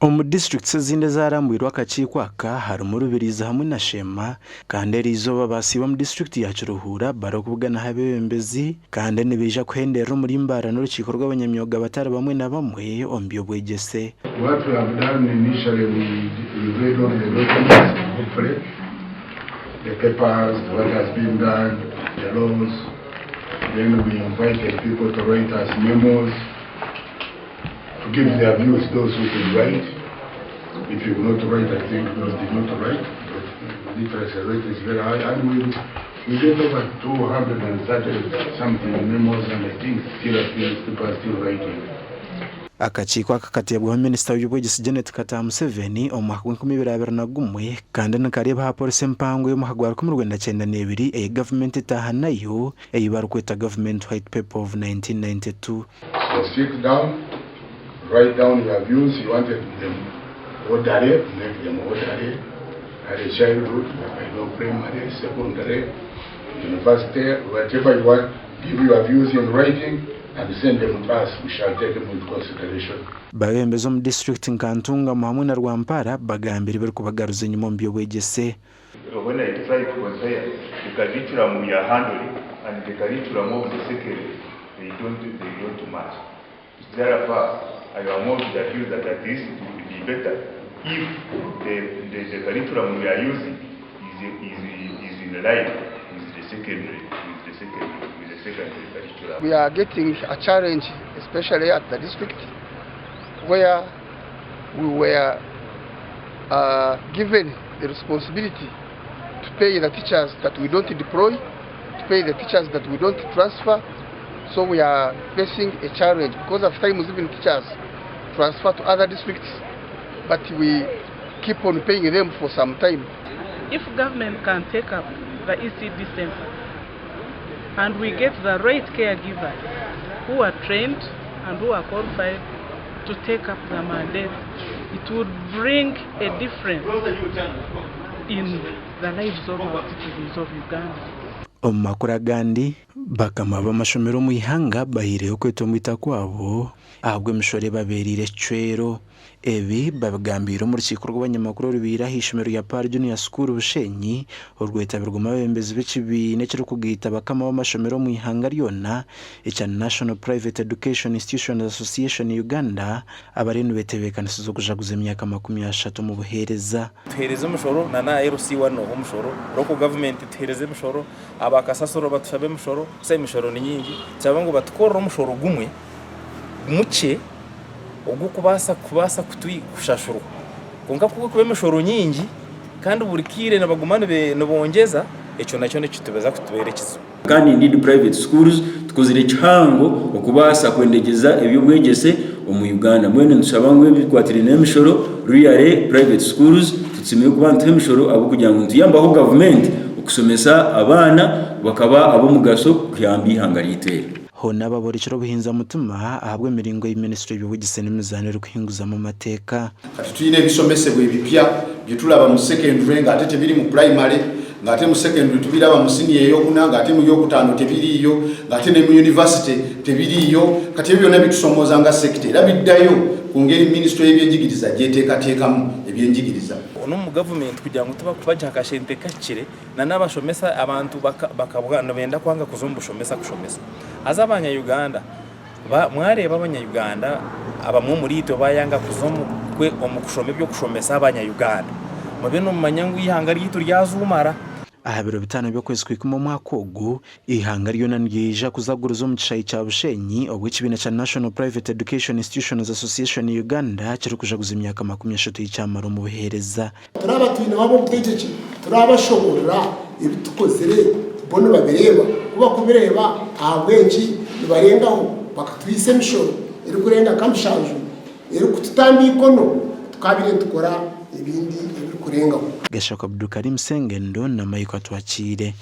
Omu disiturikiti ezindi ezarambwirwe akakiiko aka harimu Rubirizi hamwe na Sheema kandi eriizooba basiiba omu disiturikiti ya Kiruhura barikubuganaho abeebembezi kandi nibaija kuhenderera omuri Mbarara n'orukiiko rw'abanyamyoga batari bamwe na bamwe omu by'obwegyese. What we have done initially we read all the documents hopefully the papers, what has been done, the laws, then we invited people to write us memos to give their views, those who could write. If you could not write, I think those did not write, but literacy rate is very high and we get over 230 something memos and I think still people are still writing. Akakiiko aka kateebwaho minisita w'eby'obwegyese Janet Kataha Museveni omu mwaka gw'enkumi ibiri abiri na gumwe kandi nikareeba aha polisi empango ey'omwaka gwa 1992 ei gavumenti etaaha nayo ei barikweta Government White Paper of 1992. So sit down, write down your views, you wanted them orderly, make them orderly, early childhood, I know primary, secondary, university, whatever you want, give your views in writing and send them to us, we shall take them into consideration. Babembezi omu disiturikiti nka Ntungamo hamwe na Rwampara bagambire ebirikubagaruza enyima omu by'obwegyese. When I try to compare the curriculum we are handling and the curriculum of the secondary, they don't, they don't match. Therefore, I am of the view that at least it would be better if the curriculum we are using is in line with the secondary, with the secondary curriculum. We are getting a challenge, especially at the district, where we were given the responsibility to pay the teachers that we don't deploy, to pay the teachers that we don't transfer. So we are facing a challenge because at times even teachers transfer to other districts, but we keep on paying them for some time. If government can take up the ECD center and we get the right caregivers who are trained and who are qualified to take up the mandate, it would bring a difference in the lives of our citizens of Uganda. Omu makuru agandi, bakama b'amashomero omu ihanga bahaireyo okwetomboita kwabo ahabw'emishoro ebabeereire ekicwero. Ebi babigambiire omu rukiiko rw'abanyamakuru orubaire aha ishomero rya Pearl Junior School Bushenyi orwetabirwemu abeebembezi b'ekibiina ekirikugaita bakama b'amashomero omu ihanga ryona ekya National Private Education Institutions Association Uganda abariyo nibetebeekanisiza okujaguza emyaka 30 omu buheereza. Tuheereze emishoro na na LC1 nooha omushoro, local government tuheereze emishoro, aba kasasiro batushabe emishoro, so emishoro ni nyingi, tushabe ngu batukorere omushoro gumwe mukye ogw'okubaasa kubaasa kushashurwa. Kwonka ku erikuba emishoro nyingi kandi buri kaire nibaguma nibongyeza, ekyo nakyo nikitubaasa kutubeera ekizibu. Kandi indeed private schools tukozire kihango okubaasa kwendegyeza eby'obwegyese omu Uganda. Mbwenu nitushaba ngu ebikwatiraine n'emishoro really private schools tutusiimire kuba nituha emishoro ahabw'okugira ngu nituyambaho gavumenti okushomesa abaana bakaba ab'omugasho kuyamba eihanga ryaitu eri. Hoona baborekire obuhinza mutima ahabw'emiringo ei minisitule y'eby'obwegyese n'emizaano erikuhinguzamu amateeka. Kati tulina ebisomesebwa ebipya byetulaba mu secondary nga ate tebiri mu primary, nga ate mu secondary tubiraba mu senior eyokuna, nga ate mu yokutaano tebiriiyo, nga ate ne mu university tebiriiyo. Kati ebyo byonna bitusomooza nga sector era biddayo ku ngeri minisitule y'ebyenjigiriza gyeteekateekamu ebyenjigiriza. N'omu gavumenti kugira ngu tibakubagiha akashente kahikire na n'abashomesa abantu bakabwa nibenda kwanga kuza omu bushomesa kushomesa. Haza abanya Uganda mwareeba abanya Uganda abamwe omuri itwe bayanga kuza omu kushoma eby'okushomesa abanya Uganda mube nimumanya ngu eihanga ryaitu ryazuumara. Aha biro bitaano by'okwezi kw'ikumi omwaka ogu, eihanga ryona niryaija kuzaguriza omu kishaayi kya Bushenyi obu ekibiina kya National Private Education Institutions Association Uganda kirikujaguza emyaka 30 ei kyamara omu buheereza. Turaaba twineho ab'obutegyeki, turaabashoboorora ebi tukozire, bo nibabireeba. Ku bakubireeba ahabw'enki nibarengaho bakatuhaisa emishoro erikurenga nka mushanju erikututamba eikono tukaabaire nitukora ebindi ebirikurengaho. Gashakwa Abdulkarim Sengendo na Michael Atwakiire.